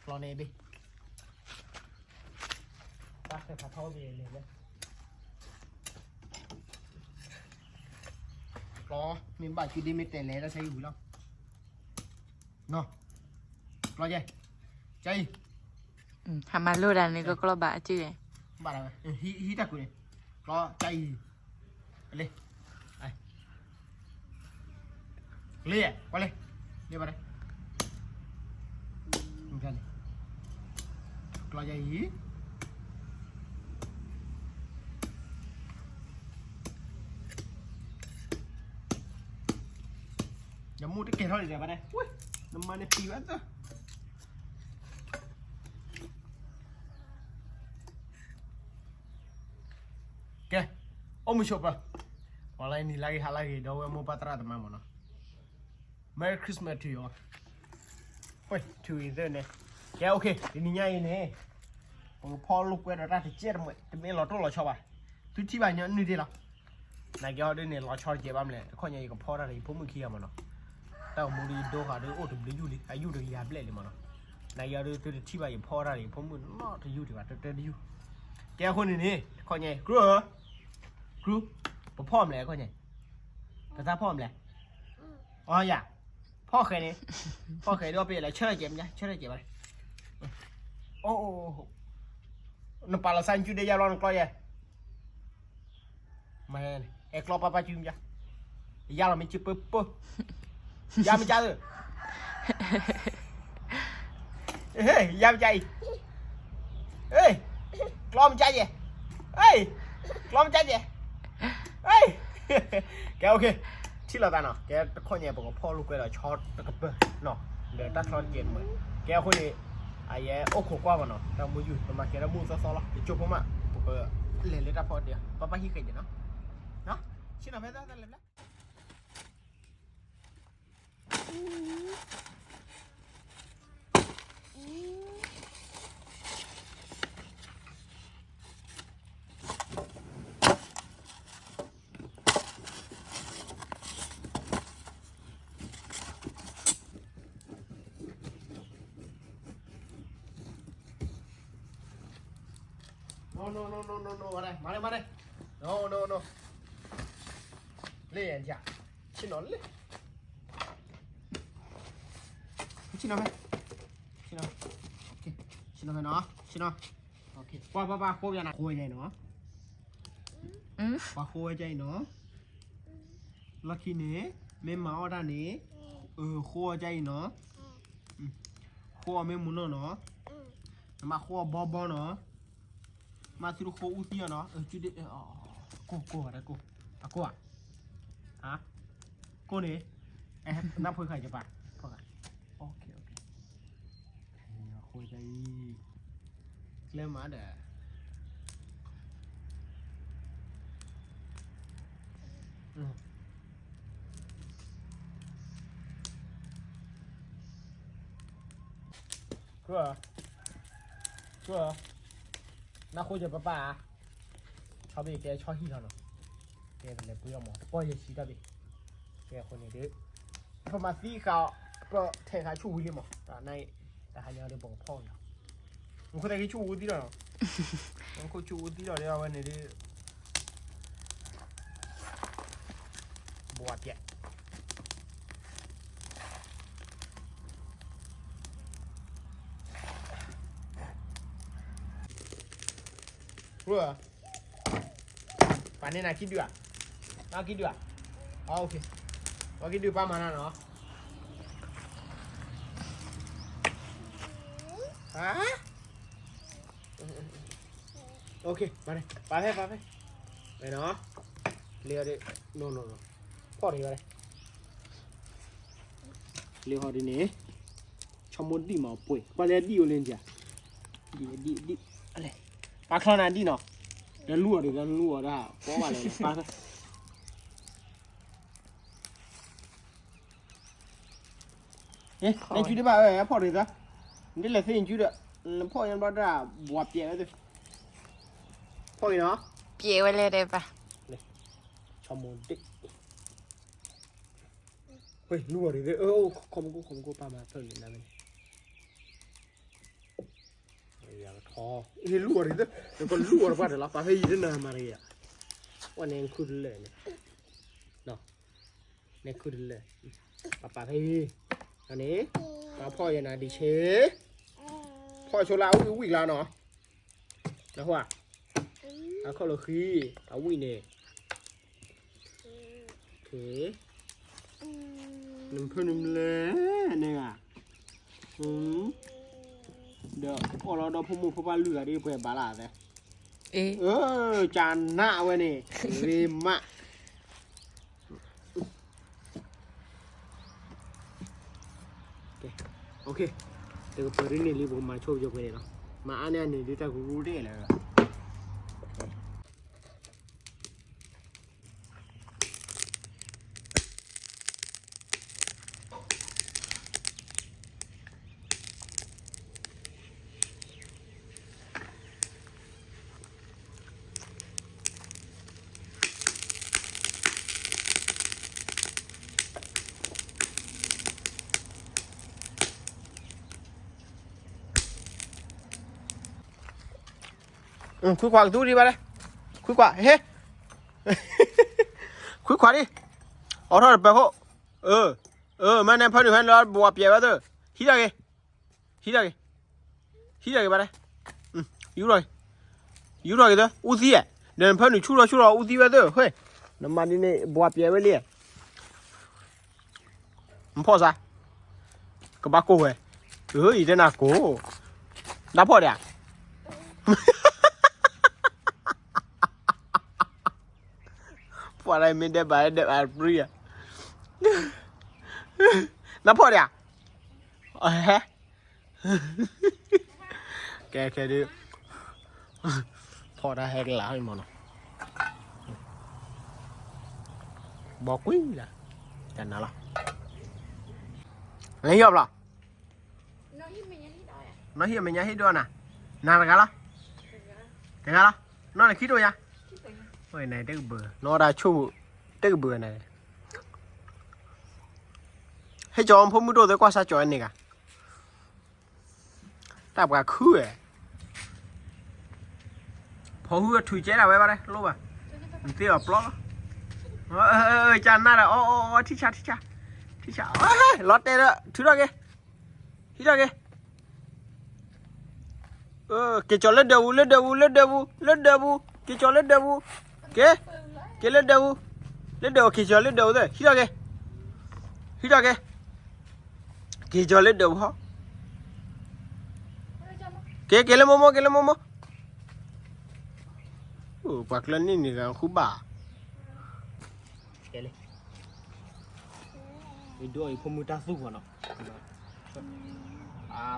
ကျီန့ၣ်ဘ့ၣ်, တၢ်ဃဲၤဖးထီၣ်ဘ့ၣ်လဲၣ်လဲၣ်, ကျီ, မ့ၢ်ဘၣ်ကၠူဒ့မ့ၢ်တဲလဲၤတၢ်ဆါဟံၣ်ဝံၤလီၤ, နီၤ, ကျီယဲ, ကၢအံၤ, ဟးမၤလိဒၣ်န့ၣ်ကကျီဘၣ်အကၢ, ဘၣ်ဒၣ်ဝဲ, ဟံးတၢ်ကူးန့ၣ်, ကျီ, ကၢအံၤ, လ့ လ့ ကွၢ်လ့, လ့ ဘၣ်လ့, ကျီယဲအံၤ, ယမိၢ်တကဲထီၣ်လံဒီးဘၣ်န့ၣ်, နမၤန့ၣ်ပံၤဝဲသၢ ကဲ, အိၣ်မုာ်ဆိးပၢၤ, ပှၤလၢနံၤလၢဂ့ၤဟါလၢဂ့ၤ ဒီပုၢ်ဝဲၢ်မိၢ်ပၢ်သရၣ်သမါမ့ၢ်နီၤ, Merry Christmas to you all, ဝဲ ထူအံၤသၢန့ၣ်, ကဲ okay, တနံၤညါအံၤန့ၣ်, ပကဖီၣ်လိာ်ကွဲဒီးတၢ်တကဲတမှဲ, တမ့ၢ်လီၤတိၢ်လီၤဆီဘၣ်, သုထံၣ်ဘၣ်ညီနုၢ်ဒ့လီၤ, နာ်က့ဟီဒ်န့ၣ် လီၤဆီတကဲဘၣ်မလဲၣ်, တခီညါယကဖီၣ်တၢ်ဒီးယဖိမုၣ်ခံဂၤမ့ၢ်နီၤ, တၢ်ဂီၤမူဒ်ယဒိဃာ်ဒ်အိၣ်တဘျုးယုၢ်လံ, အယုၢ်တကယၤဘျဲၣ်လံမ့ၢ်နီၤ, နာ်က့ဟီဒ်သုတထံၣ်ဘၣ်ယဖီၣ်တၢ်ဒီးယဖိမုၣ်နီတယုၢ်ဒံးဘၣ်, တတၢတယုၢ်, ကဲအဃိန့ၣ်န့ၣ် တခီညါအံၤ ကရူၢ်ဧၢ, ကရူၢ်, ပဖီၣ်မလဲၣ်ခီညါအံၤ, ပတၢ်ဖီၣ်မလဲၣ်, အီယၤ, ဖီၣ်ဃဲန့ၣ်, ဖီၣ်ဃဲဒီးပယဲၢ်လၢဆၢထၢၣ်ကဲမညါ, ဆၢထၢၣ်ကဲဘၣ်, အိၣ်, နပာ်လီၤစၢ်နစုဒ့ယါလီၤနကျီယဲ, မ့ၢ်, အဲၣ်ကျီပၢ်ပၢ်စုမညါ, ယါလီၤမ့ၢ်စုပၢပၢ, ယါမညါဧၢ, ယါမညါအံၤ, ကျီမညါယဲ, ကျီမညါယဲ, ကဲ okay, ထံၣ်လိာ်သးနီၤ, ကဲတခီညါပကဖီၣ်လိာ်ကွဲဒီးဆီတကပၢၢ်နီၤ, ဒီးတၢ်ချီတကဲမ့ၢ်, ကဲအဃိန့ၣ်, အယဲအိၣ်ခိးကွၢ်မ့ၢ်နီၤ, တၢ်မူယုၢ် ပမၤကဲတၢ်မူသီသီလီၤ, တကၠိဖိမး, ပကလဲၤလၢတၢ်ဖီၣ်ဒ့, ပၢ်ပၢ်ဟံၣ်ဃဲကဲနီၤ, ဆ့ၣ်နီၤဖဲသၢသၢလဲၤဘျါ No, no, no, no, no, no, မၤရဲၣ်, မၤရဲၣ်, no, no, no, လ့ၣ်ယၤ, ဆ့ၣ်နီၤလ့ၣ်, ဆ့ၣ်နီၤဖဲ, ဆ့ၣ်နီၤ, okay, ဆ့ၣ်နီၤဖဲနီၤ, ဆ့ၣ်နီၤ, okay, ပှၤပှၤပှၤဃိယၤနၤ, ဃိယၤနီၤ, ပှၤဃိဝဲကအံၤနီၤ, လီၢ်ခံန့ၣ်, မ့ၢ်မၤအီၣ်တၢ်န့ၣ်, အဃိအီၤကအံၤနီၤ, ဃိအီၤမ့ၢ်မူနီၢ်နီၤ, နမၤဃိအီၤဘီဘီနီၤ, မၤသုတဃိအူသံအီၤနီၤ, ကိၢ်ကိၢ်ဝဲဒၣ်ကိၢ်, အကိၢ်ဧါ, ကိၢ်န့ၣ်, နၢ်ဖိဃာ်ယပၢ်, ဖိဃာ်, okay, okay, ဃိကအံၤ, ကျဲမၤဒီး ကၢ, ကၢ, နၢ်ဃိယပၢ်ပၢ်ဧါ, ဆီဘ့ၣ်ကဲဆီဟံၣ်လီၤနီၤ, ကဲပလဲၤပှ့ၤအီၣ်မး တပီၢ်ယဲၢ်ဆံတၢ်ဘ့ၣ်, ကဲအဃိန့ၣ်ဒီး, ပမၤသံဃာ်, ပထဲးဃာ်ဆူၣ်ဝံၤလံမး, တၢ်ဟါညါဒီးပကဖီၣ်လီၤ, မူခိၣ်သဲးကဆူၣ်ဝံၤသံလီၤနီၤ, မူခိၣ်ဆူၣ်ဝံၤသံလီၤဒီးအဝဲန့ၣ်ဒီး ဘှါပျဲး ပာ်န့ၢ်နၤခံဒုဧါ, နခံဒုဧါ, နခံဒုပၢ်မၤနၤနီၤ, ပာ်ဖဲ ပာ်ဖဲ, လ့ၣ်, ဖီၣ်ဒံးဝဲ, လ့ၣ်ဟီဒ်န့ၣ်, ဆီမိၢ်ဒံၣ်မၤပှဲၤ ပှၤလၢဒံၣ်အိၣ်လၢနက, ဒံၣ်ဒံၣ်ဒံၣ်, ပာ်ချီနၤဒံၣ်နီၤ, ဒီးလူအီၤဒီးလူအီၤဒၣ် ပီၢ်ဘၣ်လဲၣ်, ပာ်ဖဲ နစုဒ့ဘၣ်ဝဲ ဖီၣ်ဒံးသၢ, နဒ်လဲၣ်သ့နစုဒီး, နဖီၣ်ညါဘျီဒၣ် ဘှါပျဲးဝဲသ့, ဖီၣ်အံၤနီၤ, ပျဲးဝဲလဲၣ်ဒီးပၢ်, ဆီမိၢ်ဒံၣ်, လူအီၤဒံးသ့, ခီမကိၣ် ခီမကိၣ်ပၢ်မၤဖျၢၣ်န့ၣ်နၤန့ၣ် န ထီ ဟ့ၣ်လူၢ်အီၤတက့ၢ်, နကလူၢ်အီၤတပှၢ်တၢၢ်လီၤ, ပာ်ဖဲယံၤတနၤမၤတက့ၢ်, ဝဲန့ၣ်ခုတလၢာ်န့ၣ်, န့ၣ်ခုတလၢာ်, ပာ်ပာ်ဖဲအံၤ, န့ၣ်, ပာ်ဖီၣ်ယနၤဒံးဆ့, ဖီၣ်ဆိလၢအဝံၣ်ဝံၣ်ကျါနီၤ, နဟါ, အခီၣ်လီၤဃံ, အဝံၣ်န့ၣ် နဖၢနုာ်မလဲၣ်န့ၣ်ဧါ, ဒီးအီၣ်လီၤဒီးဖိမုၣ်ဖိပၢ်လွံၢ်ဂၤဒ်ပှဲၤဘၣ်လၢ်သဲ, ကနၣ်ဝဲန့ၣ်, ဂ့ၤမး, တကပၤဒ်န့ၣ်လံ ပကမၤဆိပယီၤပှဲၤန့ၣ်လီၤ, မၤအါန့ၢ်အန့ၣ်ဒ်တၢ်ကရူၢ်ဒဲးလၢ ခွံခွါကသူဒံးဘၣ်လဲၣ်, ခွံခွါ, ဟ့, ခွံခွါဒံး, အိးထီၣ်တပၢၤခိၣ်, မ့ၢ်န့ၣ်ဖၢနုာ်ဖဲန့ၣ်လီၤ ဘှါပျဲဝဲသ့ၣ်, ဟံးထီၣ်က့ၤ, ဟံးထီၣ်က့ၤ, ဟံးထီၣ်က့ၤဘၣ်လဲၣ်, ယူထီၣ်က့ၤ, ယူထီၣ်က့ၤသ့ၣ် အူသံ, ဒီးနဖၢနုာ်ဆူၣ်ထီၣ်ဆူၣ်ထီၣ်အူသံဝဲသ့ၣ်, နမၤဒ်န့ၣ် ဘှါပျဲဝဲလံ နဖီၣ်စါ, ကဘၣ်ကိၢ်ဝဲ, အၢ ယတဲနၤကိၢ်, နဖီၣ်ဒံးဧါ, ပှၤလၢမ့ၢ်ဒဲးဘၣ်ဒဲးဘၣ်ပြံဧါ, နဖီၣ်ဒံးဧါ, ဟဲ ကဲခဲဒုး, ဖီၣ်တၢ်ဟဲကလၤမ့ၢ်နီၤ, ဘီကွံလၢ, တနၤလီၤ, လၢဟံၣ်အီၤဘျီ, နီၢ်ဟံၣ်မဲာ်ညါဟံၣ်ဒိၣ်နၤ, နၤတဂၤလီၤ, တဂၤလီၤ, နီၢ်နခံတိၢ်ညါ, တကဘုး, နီၢ်ဒၣ်ဆိၣ်, တကဘုးနၤ, ဟဲကၠီၤဖိမုၣ်ဒိၣ်သ့ၣ်ကွၢ်စၢ်ကၠီၤန့ၣ်ဂၤ တၢ်ပှၤခုဝဲ, ဖီဟုအထုးကဲဒၣ်ဝဲဘၣ်လဲၣ် လိၣ်ဘၣ်, နသ့အီၤပျီလီၤ, ကနၣ်ဒီး အီအီအီ ထံၣ်ဆါ ထံၣ်ဆါ, ထံၣ်ဆါ, လီၤတဲာ်ဒီး ထုးထီၣ်က့ၤ, ဟံးထီၣ်က့ၤ, က့ၤကၠီၤလၢဒၢးပူၤ လၢဒၢးပူၤ လၢဒၢးပူၤ လၢဒၢးပူၤ က့ၤကၠီၤလၢဒၢးပူၤ, က့ၤ, က့ၤလၢဒၢးပူၤ, လၢဒၢးပူၤ က့ၤကၠီၤလၢဒၢးပူၤသ့ၣ် ဟံးထီၣ်က့ၤ, ဟံးထီၣ်က့ၤ က့ၤကၠီၤလၢဒၢးပူၤဟီ, က့ၤ က့ၤလၢမိၢ်မိၢ် က့ၤလၢမိၢ်မိၢ်, ပှၤကျၢၢ်န့ၣ်န့ၣ်ဂၤဃုဘၣ်, ကဲလံ, ယဒိအံၤဖိမုၣ်တၢ်သူၣ်ဖီနီၤ, အါ,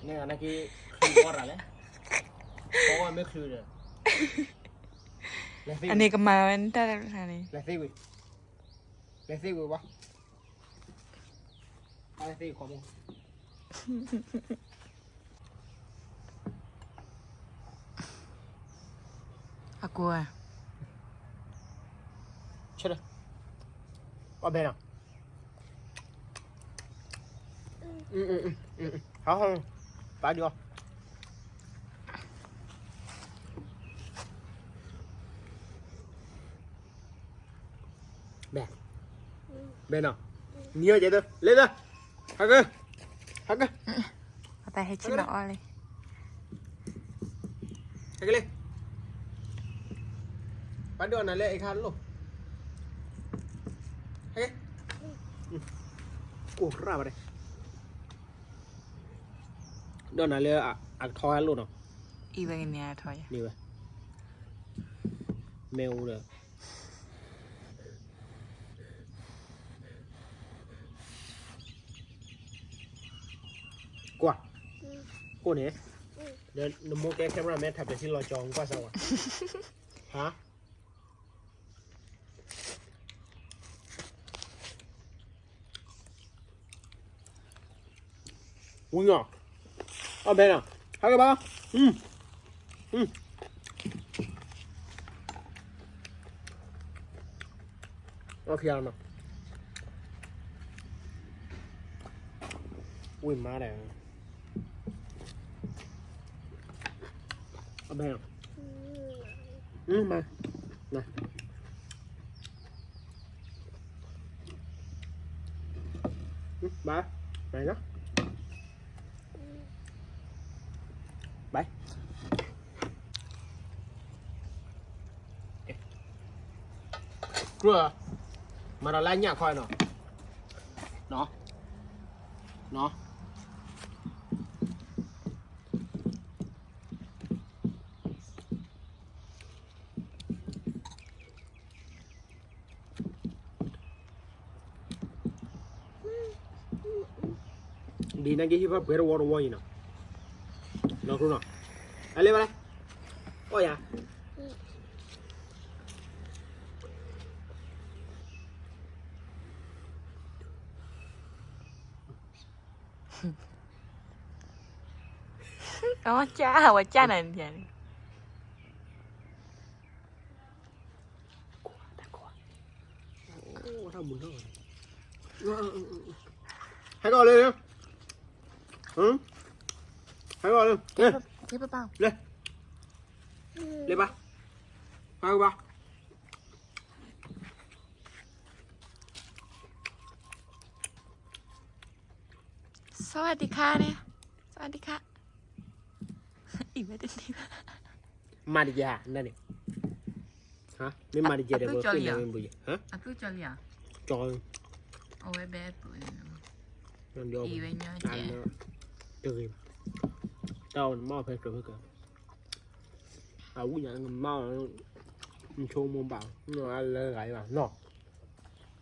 န့ၣ်နက့ၤ ချုးဘီတၢ်လဲၣ်, ဘီမ့ၢ်ချုးဒီး, အန့ၣ်ကမၤဝဲတၢ်တဖျါန့ၣ်, လဲၤသ့ဝံၤ, လဲၤသ့ဝံၤဘၣ် အသ့ခီမီ, အကွၢ်, ဆၢ, အီၣ်ဘဲနီၤ, ဟါ, ပာ်ဒံးအီၤ ဘဲ, ဘဲနီၤ, နံၤအီၣ်ကဲသၢ, လဲၤသၢ, ဟါက, ဟါက, အတၢ်ဟဲဆ့ၣ်နီၤအီၣ်လံ, ဟဲက့ၤလံ, ပှၤဒိၣ်နၤလၢအခါလိၣ်, ဟဲက့ၤ, အိၣ်ရၣ်ဘၣ်ဒဲး, ဒိၣ်နၤလၢအကထီဟဲလိၣ်နီၤ, အံၤဝဲကန့ၢ်အထီယၤ, န့ၢ်ဝဲ, မ့ၢ်အိၣ်ဒီး ကွၢ်, အိၣ်န့ၣ်, ဒီးနမိၢ်ကဲ camera man ထးပျဲၤထံလီၤကၠီ ကွၢ်စၢ်ဝဲ, ဟါ, ဝံၤနီၤ, အီၣ်ဘဲနီၤ, ဟါကဘၣ်, အီၣ်ခံဂၤနီၤ, ဝံၤမါဒီး, အဘဲနီၤ, မၤ, မၤ, မၤနီၤ, ဘဲ, ကြၢး, မၤဒီးလၢညၣ်ခီနီၤ, နီၤ, နီၤ. ဒ်န့ၣ်က့ၤဟံၣ်ဖၢပှဲၤတဝီတဝီအံၤနီၤ, နီၢ်ကျိနီၤ, အလဲၤဘၣ်လဲၣ်, အီၣ်ယၤ. အဝဲကၢ်, အဝဲကၢ်နၤန့ၣ်န့ၣ်. ဟဲကီးလၢ, ဟဲကီးလၢ, လၢ, လၢဘၣ်, ဟဲကီးဘၣ်. สวัสดีค่ะန့ၣ်, สวัสดีค่ะ, အံၤဝဲတန့ၢ်ဘၣ်, မၤတကဲဧါ, နန့ၣ်, မ့ၢ်မၤတကဲဒီး ပှၤဃ့ၢ်နၤမ့ၢ်ဘုယၤ, အသူၣ်ကၠီလံဧါ, ကၠီ, အဝဲဘဲပူၤန့ၣ်, အံၤဝဲညီကဲ, တဂ့ၤဘၣ်, တၢ်အီၣ်နမၤအီၣ်ဖဲကြၢးဖဲကြၢး အဝံၣ်ညါကမၣ်, နဆိကမိၣ်ဘၣ်, အလၢဂၤဘၣ်နီၤ,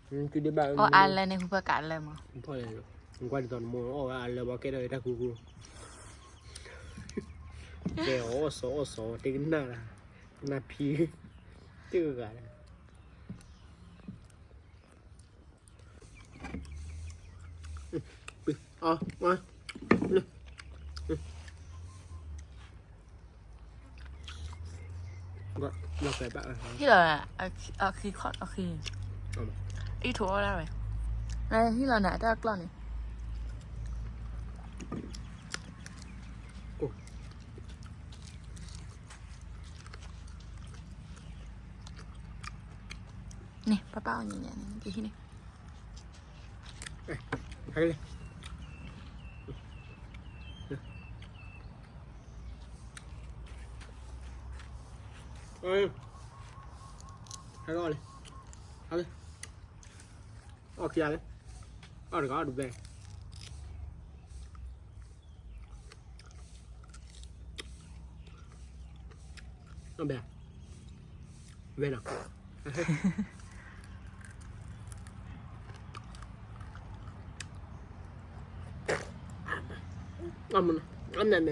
အီၣ်အါလၢန့ၣ် ဟူဖၢကးလၢမး, နကွၢ်ဒ်သိးနမိၢ်အီၣ်ဝဲအါလၢ ဘၣ်ကဲထီၣ်တၢ်ဃူဃူ, ကဲအီၣ်စီၤအီၣ်စီၤ တကနၣ်, နၢ်ဖံ, တဂၤ ဟံၣ်လီၤ, အခံခီၣ်အခံန့ၣ်, အံၤထိးအီၣ်ဒၣ်ဝဲ, ဟံၣ်လီၤနၤ အတၢ်ကျီၢ်န့ၣ်. န့ၣ် ပၢ်ပၢ်အီၣ်ညါညါန့ၣ် ကဟံးန့ၣ်, ဟဲလံ, ဟဲလံ, ဟဲလံ, အီၣ်ခံဂၤလံ, အီၣ်တဂၤအီၣ်တဘဲ အဘဲ, ဝဲနီၤ, အမနၤ, အမနၤ, မနၤ,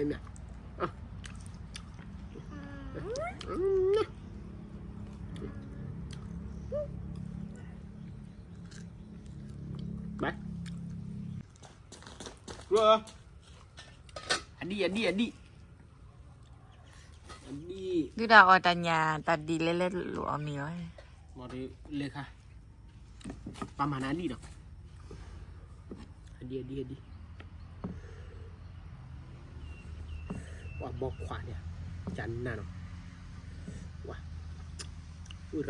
ဘၣ်, အဒံၣ် အဒံၣ် အဒံၣ်. ဒုၣ်ဒါအီၣ်တၢ်ညၣ်တၢ်ဒ်လဲၣ်လဲၣ်လိာ်အီၤမ့ၢ်လီၤ, မ့ၢ်လၢခါ, ပမၤနၤဒံၣ်ဒီး, အဒံၣ် အဒံၣ် အဒံၣ်, ပှၤဘီခွးန့ၣ်, ကနၣ်နီၤ, ပှၤ, အုရၣ်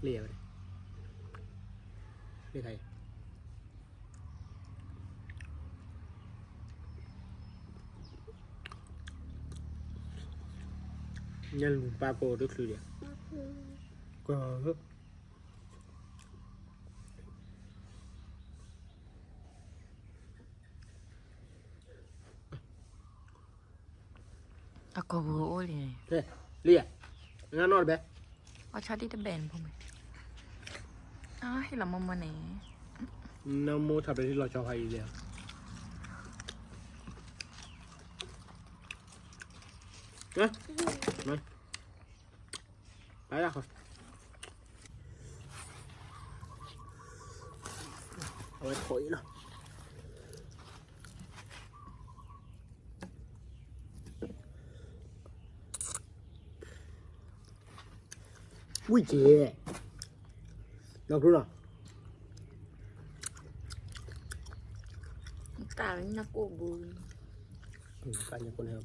လၢယၤဝဲ, လၢခါအံၤ, ညၣ်လူၤပၢ်ကိးတချုးဒီး, က, အကိာ်ပူၤအိၣ်လံန့ၣ်, လံယၤ, ငါနီၢ်တဘဲ, အီၣ်ဆီဒံၣ်တဘဲန့ၣ်ဖိမ့ၢ်, ဟ့ၣ်လီၤမိၢ်မိၢ်န့ၣ်, နမိၢ်ထီၣ်ပလံလီၤဆီဖးအံၤလဲၣ်, ပၢ်ယၤဃီ, အဝဲထိးအံၤလီၤ. ဝံၣ်က့ၤ, နီၢ်ကျိနီၤ, တၢ်ညၣ်ကိၢ်ဘိ, ကညၣ်ကိၣ်န့ၣ်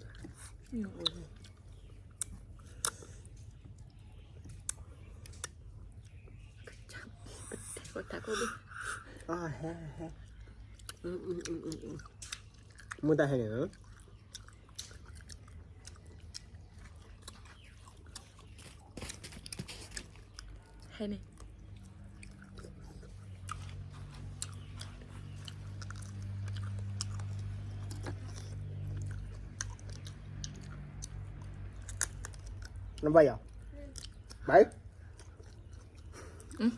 မ့ၢ်တၢ်ဟဲန့ၣ် ဟဲန့ၣ် နဘၣ်ယၤ ဘၣ် ထီၣ်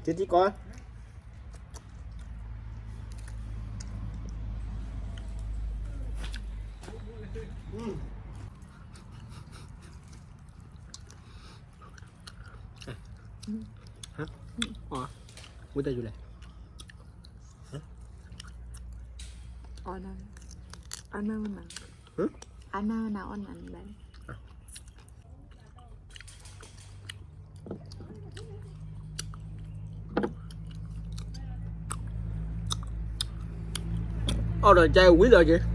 ဒဲး တံၤတံၤကီး ဟါ အီ ဝံတၢ်ယူၤလဲၣ် အီနၤ အီနၤဝဲနၤ အီနၤဝဲနၤ အီနၤဘၣ် အီဒီးကဝံၤလီၤက့ၤ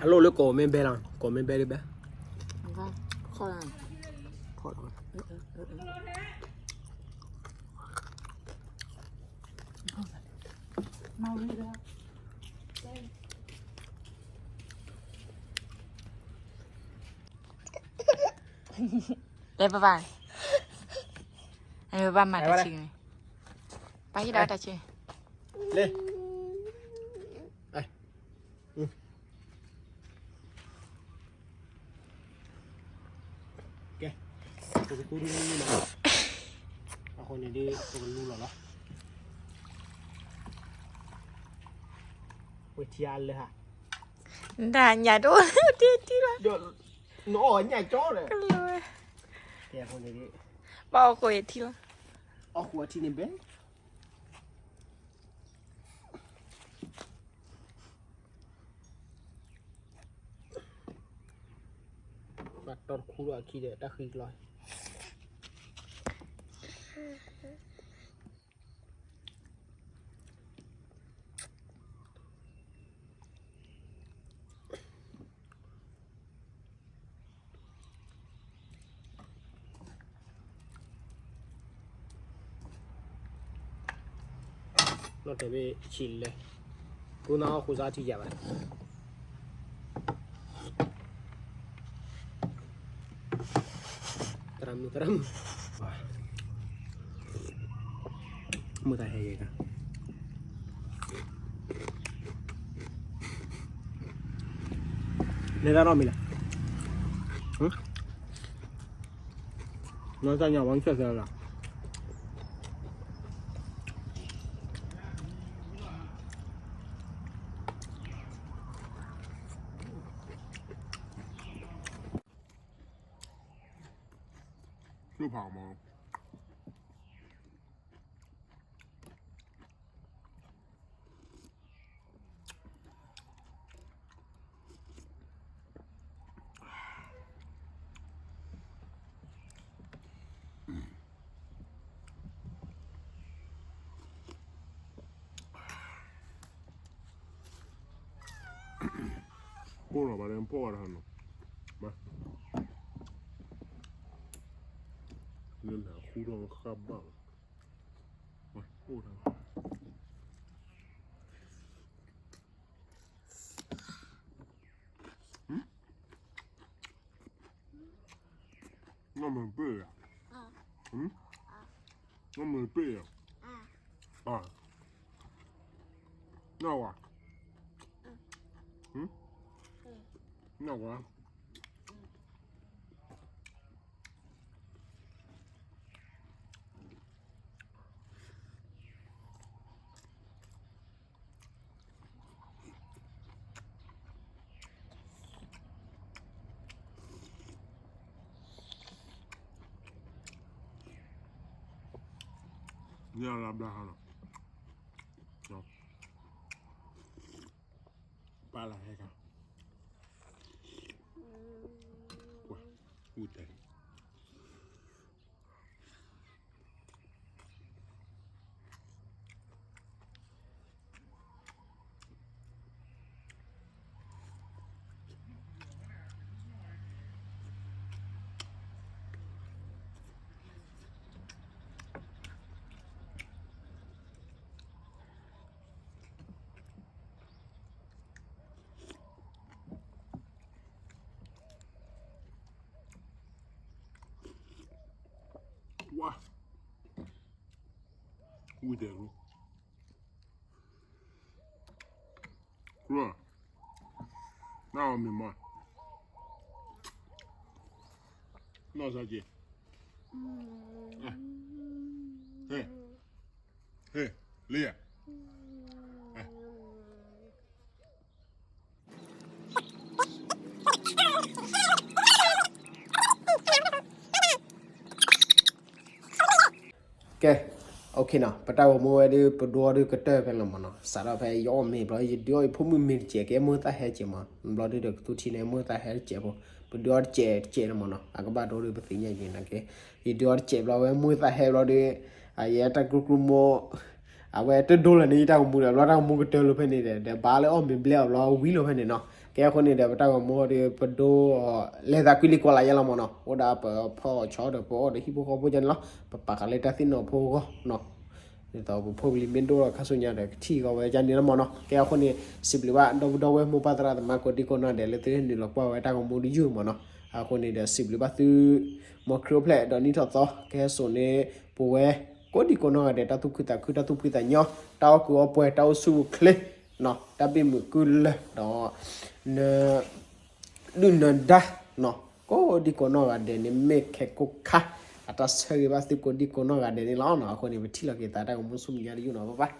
အလိၣ်လၢကိးမ့ၢ်ဘဲလီၤ ကိးမ့ၢ်ဘဲလၢဘဲ ခီလီၤ လဲၤပဘၣ် လဲၤပဘၣ်မၤတၢ်ဆံန့ၣ် ပၢ်ဟံးဒီးတၢ်ဆံ လဲၤ ကဲ ပကသူဒုနံၣ်လီၤ အဃိန့ၣ်ဒ် ပကလူလီၤလီၤ ဝဲထံအါလၢဟါ ဒၣ်ညၣ်တအိၣ် တံၤတံၤလီၤ နအီၣ်ညၣ်ကၠီဒီး ကဲအဃိန့ၣ်ဒ် ဘၣ်အီၣ်ဃိအထံလီၤ အီၣ်ဃိအထံန့ၣ်ဘဲ ဘၣ်တီတခူဒီးအခံဒီး တၢ်ဃံကလီ လီၤတဲာ်ဘ့ၣ်ဆံးလဲၣ်, ကျိနၢ်ဟီၣ်ဃိစါထံယၤဘၣ်, သရၣ်မုၣ်သရၣ်မုၣ်, မုၢ်တၢ်ဟဲယဲၢ်ကၤ, လဲၤတၢ်ထီၣ်မံၤလဲၣ်, နီၢ်တၢ်ညါဝဲဆၢၣ်ဆၢလီၤ. ကျိဖးမီၤ ကိၢ်လီၤဘၣ်ဒီး ဖှီၣ်ဝဲတဟါနီၤ, ဘၣ်, လၢနၤဃူထီၣ်ဃၣ်ဘၣ်လီၤ, အိၣ်တၢ် နမ့ၢ်ပ့ၢ်ဧါ, နမ့ၢ်ပ့ၢ်ဧါ, နဝၤ, နဝၤ ညၣ်လၢဘျါဟါလီၤ, ပာ်လၢဟဲခါ, ဝူတဲ ဝါ, ဝူတဲ ကျိ, နအီၣ်မ့ၤမး, နီၢ်စၢ်က့, ဟဲ, ဟဲ, လံယၤ. ကဲ, OK နီၤ, ပတၢ်ဂီၤမူဝဲဒုး ပဒိအီၤဒုးကတၢၢ်ဖဲလီၤမးနီၤ, စးထီၣ်ဖဲယအီၣ်မ့ၤဘျီ ယဒုးအီၣ်ယဖိမုၣ်မ့ၤတစဲး ကဲမိၢ်သၣ်ဟဲတစဲးမး, ဘျီဒုးဒီးကသူထံန့ၣ် မိၢ်သၣ်ဟဲတစဲးဖိ, ပဒုးအီၣ်တစဲးတစဲးလီၤမးနီၤ, အကဘၣ်ဒိဒုးပသ့ၣ်ညါက့ၤနာ်က့, ယဒုးအီၣ်တစဲးဘျီဝဲမိၢ်သၣ်ဟဲဘျီဒုး, အယဲတၢ်ကျိကျိမိၢ် အဝဲတဒိလၢၤန့ၣ် ယတၢ်ဂီၤမူဒီး ဘျီတၢ်ဂီၤမူကတၢၢ်လီၤဖဲန့ၣ်ဒီး ဒီးဘၣ်လၢအီၣ်မ့ၤဘျဲၣ်အီၤဘျီဝံၤလီၤဖဲန့ၣ်နီၤ, ကဲအဃိန့ၣ်ဒီး ပတၢ်ဂီၤမူဒီး ပဒိ လဲၤသးကွံလံကွၢ်လၢ်ယဲလီၤမးနီၤ, အိၣ်ဒၣ်ပဖီအီၣ်ဆီဒီး ပအီၣ်ဒီးဟံၣ်ဖိဃီဖိကန့ၣ်လီၤ, ပပာ်ဃာ်လၢတၢ်သ့ၣ်နီၣ်ဖိအဂီၢ်နီၤ, ဒ်သိးပဖိပလံၤမ့ၢ်ဒိၣ်ထီၣ်ခါဆူညါဒီး ကထံၣ်ကီးဝဲကန့ၣ်လီၤမးနီၤ, ကဲအဃိန့ၣ် စံးဘျုးဘၣ် ဒီပုၢ်ဒီဝဲၢ်မိၢ်ပၢ်သရၣ်သမါကိးဒံကိးနီၢ်ဒဲးလၢသုနုာ်လီၤကွၢ်ဝဲတၢ်ဂီၤမူတယုၢ်မးနီၤ, အဃိန့ၣ်ဒီး စံးဘျုးဘၣ်သု မ်ခရံာ်အိၣ်ဖျဲၣ်ဒီးနံၣ်ထီၣ်သီ ကဟဲစိာ်န့ၢ် ပဝဲ ကိးဒံကိးနီၢ်ဂၤဒဲး တၢ်သူၣ်ခုသးခု တၢ်သူၣ်ဖှံသးညီ, တၢ်အီၣ်ကုးအီပှဲၤ တၢ်အိၣ်ဆူၣ်အိၣ်ချ့, တၢ်ဘံၣ်မုာ်ကုလၢာ်ဒီး န ဒုၣ်နဒါနီၤ, ကိးဒံကိးနီၢ်ဂၤဒဲးန့ၣ် မ့ၢ်ခဲကိးခါ အတၢ်ဆၢဂ့ၤဘၣ်သုကိးဒံကိးနီၢ်ဂၤဒဲးန့ၣ်လီၤနီၤ, အဃိန့ၣ် ပထံၣ်လိာ်က့ၤသးတၢ်ဂီၤမူဆူမဲာ်ညါတယုၢ်နီၤ, ဘၣ်ဘၣ်.